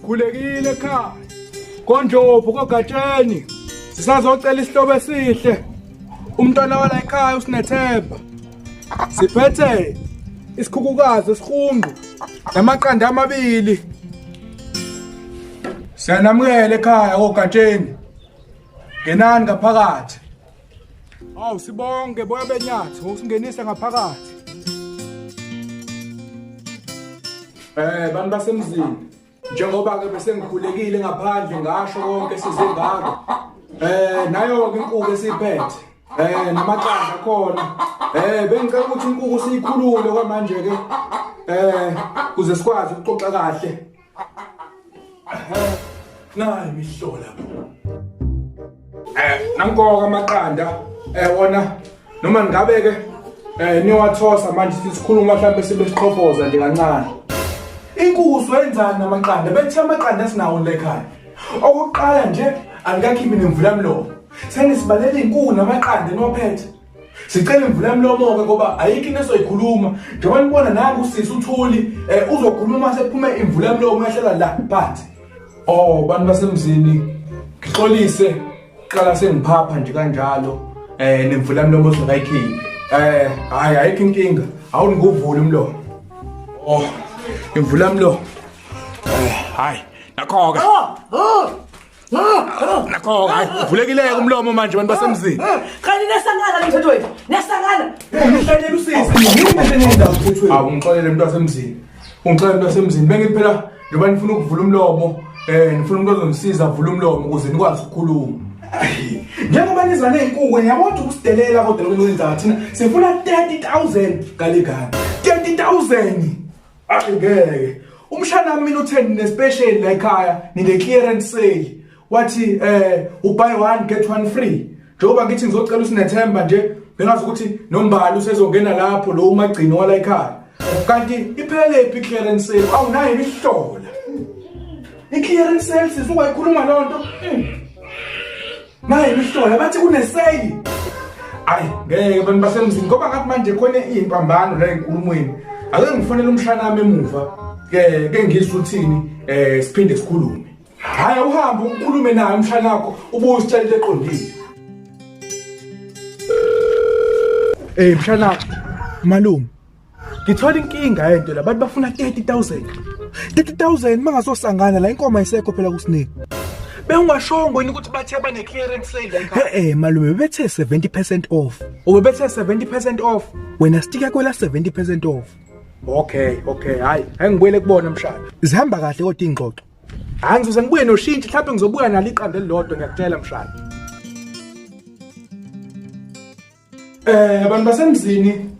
Sikhulekile ekhaya. KoNdlovu koGatsheni. Sisazocela isihlobo esihle. Umntwana wala ekhaya uSinethemba. Siphethe isikhukhukazi esihunqu namaqanda amabili. Siyanamukela ekhaya koGatsheni. Ngenani ngaphakathi. Awu sibonge boya benyathi ngokusingenisa ngaphakathi. Bantu basemzini njengoba ke bese ngikhulekile ngaphandle ngasho konke size ngako. Nayo ke inkuku esiphethe. Namaqanda khona. Bengicela ukuthi inkuku siyikhulule kwamanje ke. Kuze sikwazi ukuxoxa kahle. Nayi imihlola. Nankoka amaqanda wona noma ngabe ke niwathosa manje sikhuluma mhlawumbe sibe siqhofoza nje kancane. Inkuku wenzani namaqanda? Bethe amaqanda sinawo la ekhaya. Okokuqala nje anikakhiphi nemvula mlomo. Senisibalela inkuku namaqanda niwaphethe. Sicela imvula yomlomo-ke ngoba ayikho into esoyikhuluma njengoba nibona nangu usisi uthuli um uzokhuluma sekuphume imvula yomlomo yahlela la but oh bantu basemzini ngixolise qala sengiphapha nje kanjalo eh nemvula yomlomo singakayikhiphi hayi ayikho inkinga awunguvule umlomo. Oh imvula yomlomo hayi nakho-ke. Nakho hayi uvulekile umlomo manje bantu basemzini. Kanti nesangana lo mthetho wethu. Nesangana. Ungihlanyela usisi. Yini senenza mthethweni? Awu ngixolele umuntu wasemzini. Ungixolele umuntu wasemzini. Bengithi phela njengoba nifuna ukuvula umlomo, nifuna umuntu ozonisiza avule umlomo ukuze nikwazi ukukhuluma. Njengoba niza nezinkukhu niyabona ukuthi ukusidelela kodwa lokho kwenza thina sifuna 30000 ngale ngane. 30000. Ayi ngeke. Umshana wami mina uthe nine special la ekhaya, nine clearance sale. Wathi u buy one get one free. Njengoba ngithi ngizocela uSinethemba nje, bengazi ukuthi nombali usezongena lapho lo umagcino wala ekhaya. Kanti iphele phi clearance sale? Awu nayi imihlola. I clearance sale sisuka ikhuluma lonto. Nayi imihlola bathi kune sale. Ayi ngeke abantu basemzini ngoba ngathi manje khona impambano la enkulumweni. Ake ngifonele umshana wami emuva ke ngizwe uthini siphinde sikhulume. Hayi uhambe ukhulume naye umshana wakho ubuye usitshele into eqondile. Mshana malume ngithola inkinga yento la bantu bafuna 30000. 30000 mangasosangana la inkomo ayisekho phela kusinike. Bewungashongo yini ukuthi bathe bane clearance sale la ekhaya? Malume bethe 70% off. Ubebethe 70% off. Wena stika kwela 70% off. Okay, okay, hayi, angibuyele kubona mshana. Zihamba kahle kodwa ingxoxo. Hayi ngizoze ngibuye noshintshi mhlawumbe ngizobuya nalo iqanda elilodwa ngiyakutshela mshana. Abantu basemzini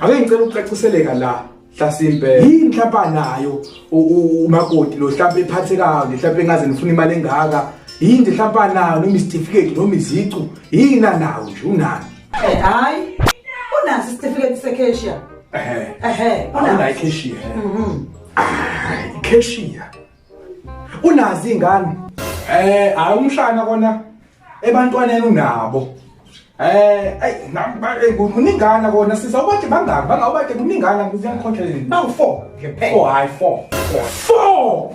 ake ngicela ukucaciseleka la hlasimpe. Yini mhlawumbe nayo umakoti lo mhlawumbe ephathekayo mhlawumbe engaze nifuna imali engaka. Yini mhlawumbe nayo noma isitifiketi noma izicu yini anawo nje unani? Hayi unaso isitifiketi secashier. Ehe unayo icashier. Icashier. Unazi ingane? Hayi umshana kona ebantwaneni unabo. Ayi nami kuningana kona sisa ubathi bangaki bangawubathi kuningana ngiyangikhokhela. Bawu 4 nje phela. Oh hayi 4. 4.